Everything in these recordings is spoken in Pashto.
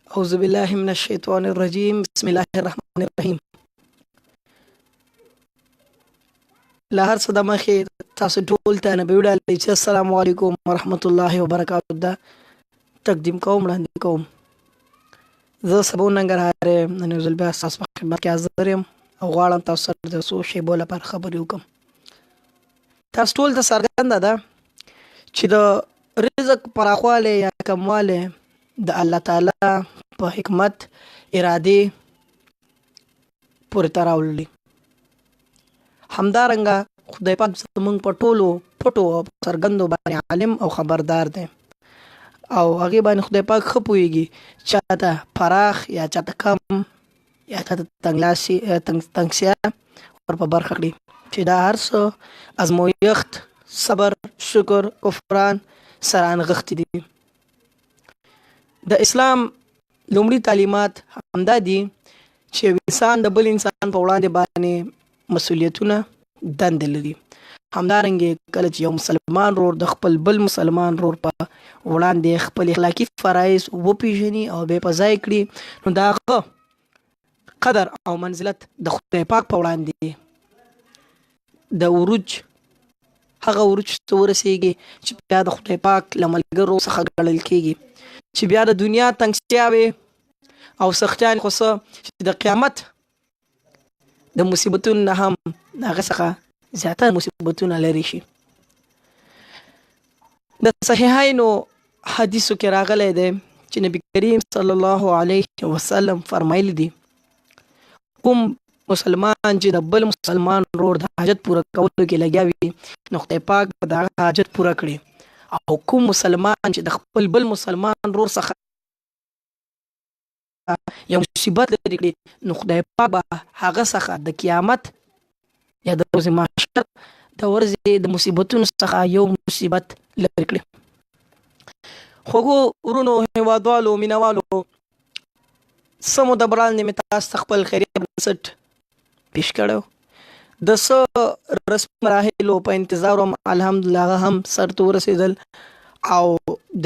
اعوذ بالله من الشیطان الرجیم، بسم الله الرحمن الرحیم. له هر څه د مخې تاسو ټول ته نبي وړاندې چې السلام علیکم ورحمت الله وبرکاته دا تقدیم کوم، وړاندې کوم. زه سبا ننګرهار یم، نن یو ځل بیا ستاسو په خدمت کې حاضر یم او غواړم تاسو سره د څو شیبو لپاره خبرې وکړم. تاسو ټول ته څرګنده ده چې د رزق پراخوالی یا کموالی د الله تعالی په حکمت ارادې پورې تړاو لري. همدارنګه خدای پاک زموږ په ټولو پټو او څرګندو باندې عالم او خبردار دی او هغې باندې خدای پاک ښه پوهېږي چاته پراخ یا چاته کم یا چاته تنګلاسي تنګسیا ور په برخه کړي، چې دا هر څه ازمویښت، صبر، شکر، کفران سره نغښتي دي. د اسلام لومړي تعلیمات همدا دي چې یو انسان د بل انسان په وړاندې باندې مسولیتونه، دندې لري. همدارنګه کله چې یو مسلمان ورور د خپل بل مسلمان ورور په وړاندې خپل اخلاقي فرایض وپیژني او بیا په ځای کړي، نو د هغه قدر او منزلت د خدای پاک په وړاندې د عروج هغه عروج ته ورسیږي چې بیا د خدای پاک له ملګرو څخه ګڼل کیږي، چې بیا د دنیا تنګسیاوې او سختیانې خو څه چې د قیامت د مصیبتونو نه هم د هغه څخه زیاتره مصیبتونه لري شي. د صحیحینو حدیثو کې راغلی دی چې نبی کریم صلی الله علیه وسلم فرمایلی دي، کوم مسلمان چې د بل مسلمان ورور د حاجت پوره کولو کې لګیا وي نو خدای پاک به د هغه حاجت پوره کړي، او کوم مسلمان چې د خپل بل مسلمان ورور څخه یو مصیبت لرې کړي نو خدای پاک به هغه څخه د قیامت یا د ورځې محشر د ورځې د مصیبتونو څخه یو مصیبت لرې کړي. خوږو ورونو، هېوادوالو، مینهوالو، څه موده وړاندې مې تاسو ته خپل خیریه بنسټ پیش کړی، د څه رسمي مراحلو په انتظار وم. الحمدلله هغه هم سر ته ورسېدل او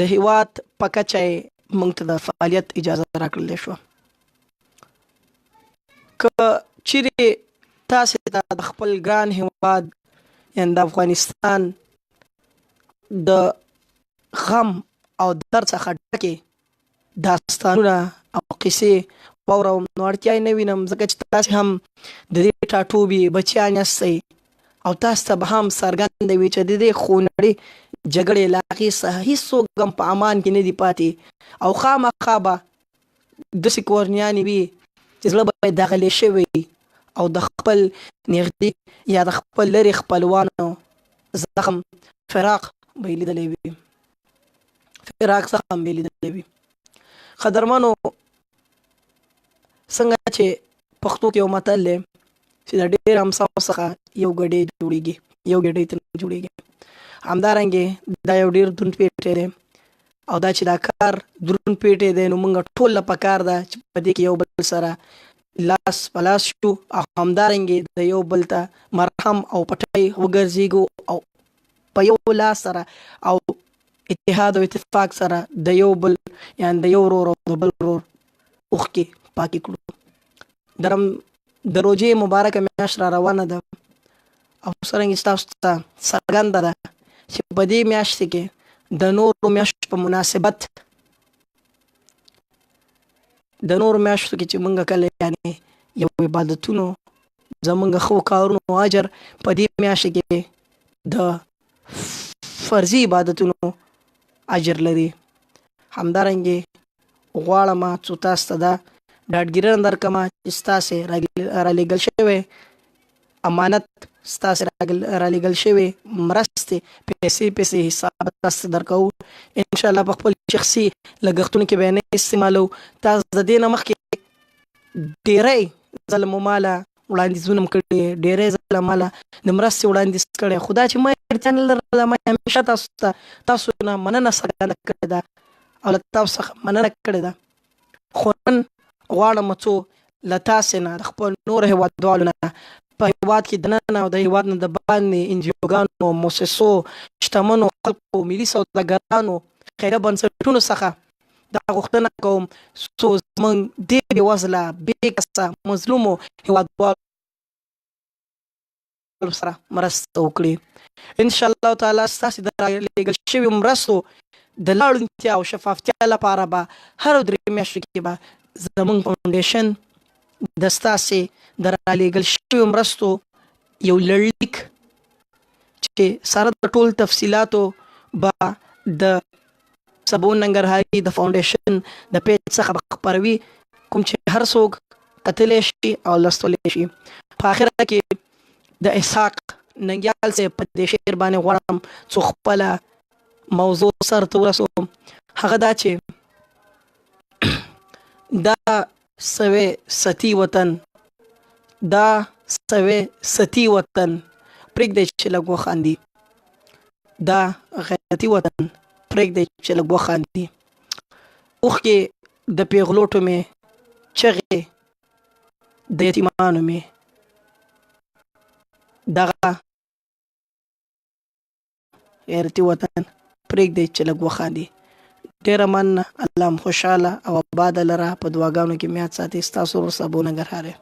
د هیواد په کچه یې موږ ته د فعالیت اجازه راکړل شوه. که چیرې تاسې ته د خپل ګران هیواد یعنې د افغانستان د غم او درد څخه ډکې داستانونه او قصې واوروم نو اړتیا یې نه وینم، ځکه چې تاسې هم د دې ټاټوبي بچیان یاستئ او تاسو ته به هم څرګنده وي چې د دې خونړي جګړې له هغې څخه هیڅوک هم په امان کې نه دي پاتې، او خامخا به داسې کورنیانې وي چې زړه به یې دغلې شوی او د خپل نږدې یا د خپل لرې خپلوانو زخم فراق به یې لیدلی وي، فراق زخم به یې لیدلی وي. قدرمنو، څنګه چې پښتو کې یو متل دی چې د ډېر امساو څخه یو ګډی جوړیږي، یو ګډی ته جوړیږي، همدارنګه دا یو ډېر دروند پیټی دی، او دا چې دا کار دروند پیټی دی نو موږ ټول له پکار ده چې په دې کې یو بل سره لاس په لاس شو او همدارنګه د یو بل ته مرهم او پټۍ وګرځېږو او په یو لاس سره او اتحاد او اتفاق سره د یو بل یعنی د یو ورور او د بل ورور اوښکې پاکې کړو. د روژې مبارکه میاشت را روانه ده او څرنګه چې تاسو ته څرګنده ده چې په دې میاشت کې د نورو میاشتو په مناسبت، د نورو میاشتو کې چې موږ کله یعنی یو عبادتونو زمونږ ښو کارونو اجر په دې میاشت کې د فرضي عبادتونو اجر لري. همدارنګه غواړم څو تاسو ته دا ډاډګیرنه درکړم چې ستاسې رالیږل شوی امانت، ستاسې رالیږل شوی مرستې پیسې پیسې حساب تاسو ته درکوو. ان شاء الله په خپل شخصي لګښتونو کې به یې نه استعمالوو. تاسو د دې نه مخکې ډیری ځله مو ماله وړاندیزونه هم کړي، ډیری ځله ماله د مرستې وړاندیز کړی، خو دا چې ما اړتیا نه لرله، ما همیشه تاسو ته تاسو نه مننه څرګنده کړې ده او له تاسو څخه مننه کړې ده. خو نن غواړم څو له تاسې نه، د خپل نورو هېوادوالو نه، په هېواد کې دننه او د هېواد نه د باندې انجیوګانو، موسسو، شتمنو خلکو، ملي سوداګرانو، خیریه بنسټونو څخه دا غوښتنه کوم څو زمونږ دې بې وزله، بې کسه، مظلومو هیوادوالو سره مرسته وکړي. ان شاء الله تعالی ستاسو د رالیږل شویو مرستو د لا ړونتیا او شفافتیا لپاره به هرو درې میاشتو کې به زمونږ فاونډیشن د ستاسې د رالیږل شویو مرستو یو لړلیک چې سره د ټول تفصیلاتو به د سبو ننګرهاري د فاونډیشن د پیج څخه به خپروي، کوم چې هر څوک کتلی شي او لوستلی شي. په اخره کې د اسحاق ننګیال صاحب په دې شعر باندې غواړم څو خپله موضوع سر ته ورسوم، هغه دا چې دا سوی ستی وطن، دا سوی ستی وطن پرېږدئ چې لږ وخاندي، دا غیرتي وطن پرېږدئ چې لږ وخاندي. اوښکې د پیغلوټو مې، چغې د یتیمانو مې، دغه غیرتي وطن پرېږدئ چې لږ وخاندي. ډېره مننه، الله مو خوشحاله او آباده لره، په دعاګانو کې مې یاد ساتئ. ستاسو ورور سبو ننګرهاری.